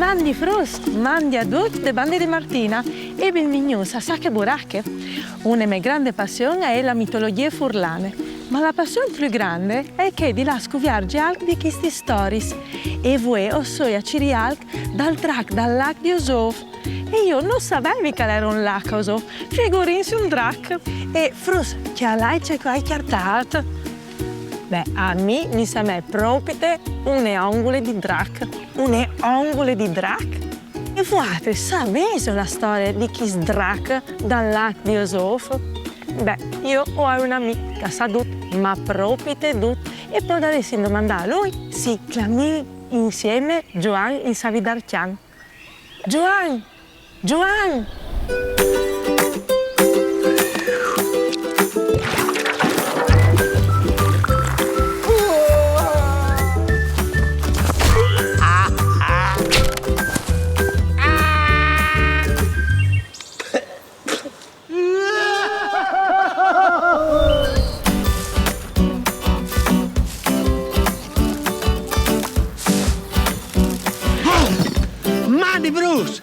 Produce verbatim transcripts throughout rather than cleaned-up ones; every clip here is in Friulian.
Mandi fruts, mandi a ducj de bande di Martina e benvignûts a Sache Burache. Une mê grande passion e je la mitologjie furlane, ma la passion plui grande e je chê di lâ a scuvierzi alc di chestis storiis. E vuê o soi a cirî alc dal drac dal lac di Osôf. E jo no savevi che al jere un lac, Osôf, figurìnsi un drac. E fruts, cjalait ce che o ai cjatât. Beh, a mi mi somee propite une ongule di drac. Une ongule di drac? E vualtris savêso la storie di chist drac dal lac di Osôf? Beh, jo o ai un amì che al sa dut, ma propite dut. E podaressin domandâ a lui. Sì, clamìn insiemi Joan il savidarcjan. Joan! Joan! Mandi fruts!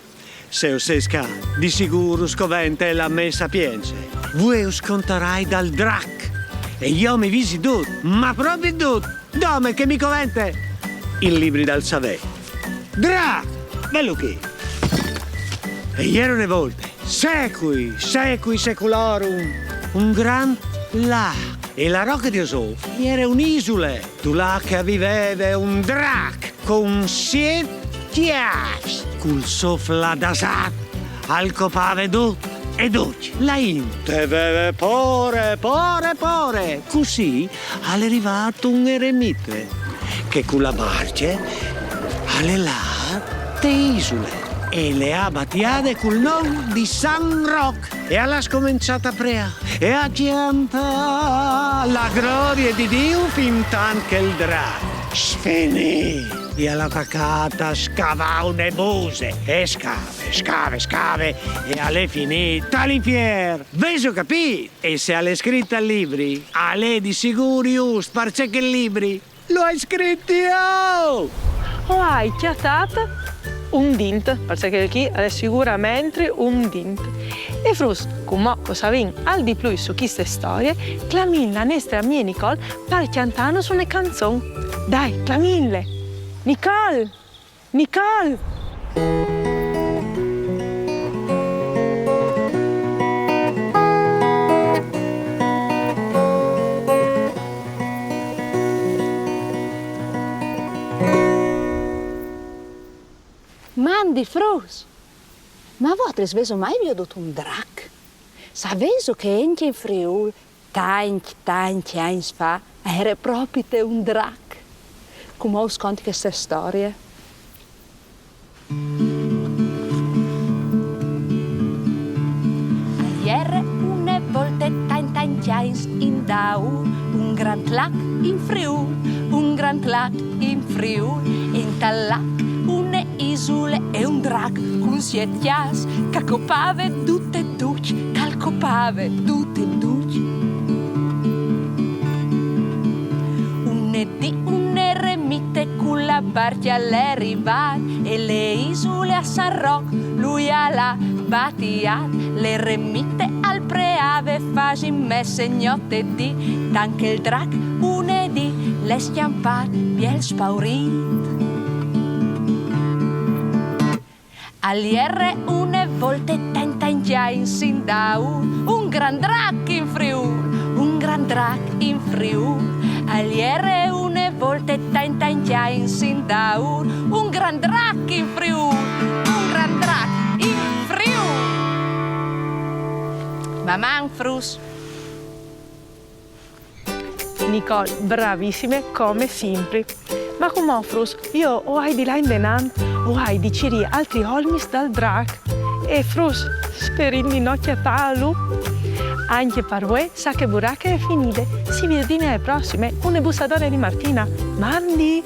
Se o sês ca, di sigûr us covente la mê sapience. Vuê us contarai dal drac. E jo mi visi dut, ma propit dut, dome che mi covente il libri dal savê. Drac! Velu chi! E jere une volte, secui, secui seculorum, un grant lac. E la Roche di Osôf e jere une isule, dulà che al viveve un drac cun siet cjâfs. Cul so flâ dasât al copave dut e ducj. La int e veve pôre, pôre, pôre. Cussì al è rivât un eremite che cu la barcje al è lât te isule e le à batiade cul non di San Roc e al à scomençât a preâ e a cjantâ la glorie di Diu fintant che il drac, sfinît, al à tacât a scavâ une buse e scave, scave, scave e al è finît tal infier. Vêso capît? E se al è scrit tal libri, al è di sigûr just, parcè che il libri lu ai scrit jo! O ai cjatât un dint, parcè che chel chi al è siguramentri un dint. E fruts, cumò che o savìn alc di plui su cheste storie, clamìn la nestre amie Nicole par cjantânus une canzon. Dai, clamìnle! Nicole! Nicole! Mandi fruts! Ma vualtris vêso mai viodût un drac? Savêso che ancje in Friûl, tancj, tancj agns fa, al jere propite un drac? Cumò us conti cheste storie. Al jere une volte tancj, tancj agns indaûr un grant lac in Friûl, un grant lac in Friûl, e intal lac une isule e un drac cun siet cjâfs che al copave dut e ducj, che al copave dut e ducj. Une dì un eremite cu la barcje al è rivât e le isule a San Roc lui al à batiât. L'eremite al preave fasint messe gnot e dì, tant che il drac une dì l'è scjampât biel spaurît. Al jere une volte tancj, tancj agns indaûr un grant drac in Friûl, un grant drac in Friûl. Al jere une volte tancj, tancj agns indaûr un grant drac in Friûl, un grant drac in Friûl. Maman, fruts! Nicole, bravissime come simpri. Ma cumò, fruts, jo o ai di lâ indenant, o ai di cirî altris olmis dal drac. E fruts, sperìn di no cjatâlu. Ancje par vuê, Sache Burache e je finide. Si viodìn ae prossime, une bussadone di Martina. Mandi!